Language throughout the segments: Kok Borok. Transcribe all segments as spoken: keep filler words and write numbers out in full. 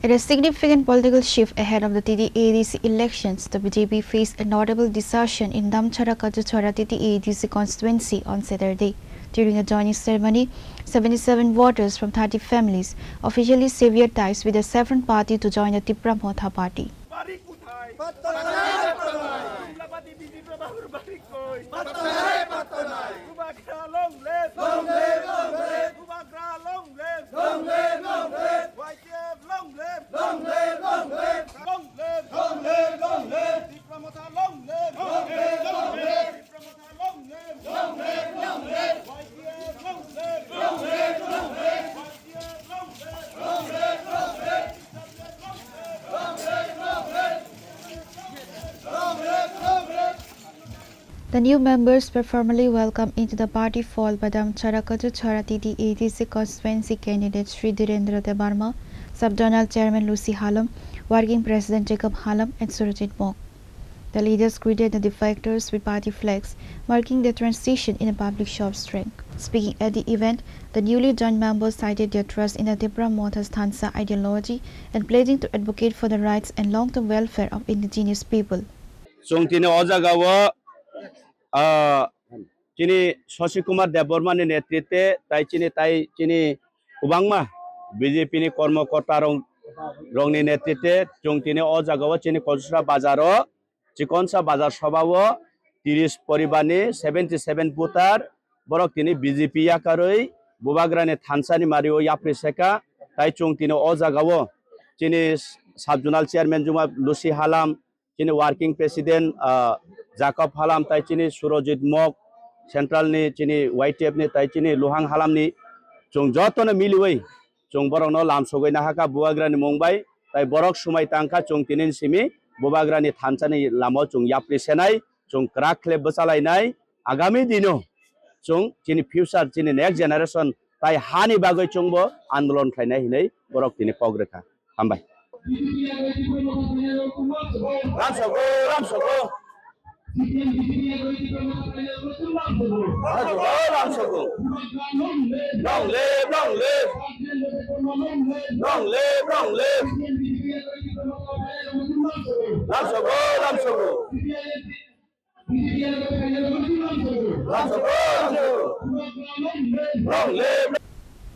At a significant political shift ahead of the T T A D C elections, the B J P faced a notable desertion in Damchara Kachuchara T T A D C constituency on Saturday. During a joining ceremony, seventy-seven voters from thirty families officially severed ties with the Saffron Party to join the Tipra Motha Party. Bubagra long live! Long live, long live! Bubagra long live! Long live, long live! Y T F long live! Long live, long live! Long live! Long live, long live! Tipra Motha long live! Long live, long live! Tipra Motha long live! Long live, long live! Y T F long live! Long live, long live! Y T F long live! Long live, long live! Long live, long live! Long live, long live! The new members were formally welcomed into the party fold by Damchara Kachuchara T T A D C constituency candidate Shri Dhirendra Debbarma, Sub-Zonal Chairman Lucy Halom, Working President Jacob Halom, and Surajit Mok. The leaders greeted the defectors with party flags, marking their transition in a public shop strength. Speaking at the event, the newly joined members cited their trust in the Tipra Motha's Thansa ideology and pledging to advocate for the rights and long-term welfare of indigenous people. Chwng tini o jagao, ah, chini Shashi Kumar Debbarma ni netritwe tai chini, tai chini kwbangma B J P ni kormokorta rok, rokni netritwe chwng tini o jagao chini Kosra bazaro, Chikonsa bazar sobao tiris poribar ni seventy seven voter borok tini B J P yakarwi Bubagrani thansa ni mario yapri seka. Tai chwng tini o jagao chini sub-zonal chairman Juma Lucy Halam, chini working president, ah, Jacob Halam, tai chini Surojit Mok, central ni chini Y T F ni, tai chini Luhang Halam ni, chwng jotono miliwi chwng borokno lamsogwi nahakha Bubagrani mung bai, tai borok swmai tangkha chwng tini simi Bubagrani thansani lamao chwng yapri senai, chwng kwrak khle bwchalainai, agami dino chwng chini future, chini next generation tai hani bagwi chwngbo andolon khlainai hinwi borok tini kok rwkha. Hambai. Ramsogo, ramsogo. Ramsogo, ramsogo. Long live, long live. Long live, long live. Ramsogo, ramsogo.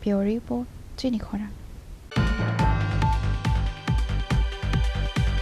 Bureau Report, Chini Khorang.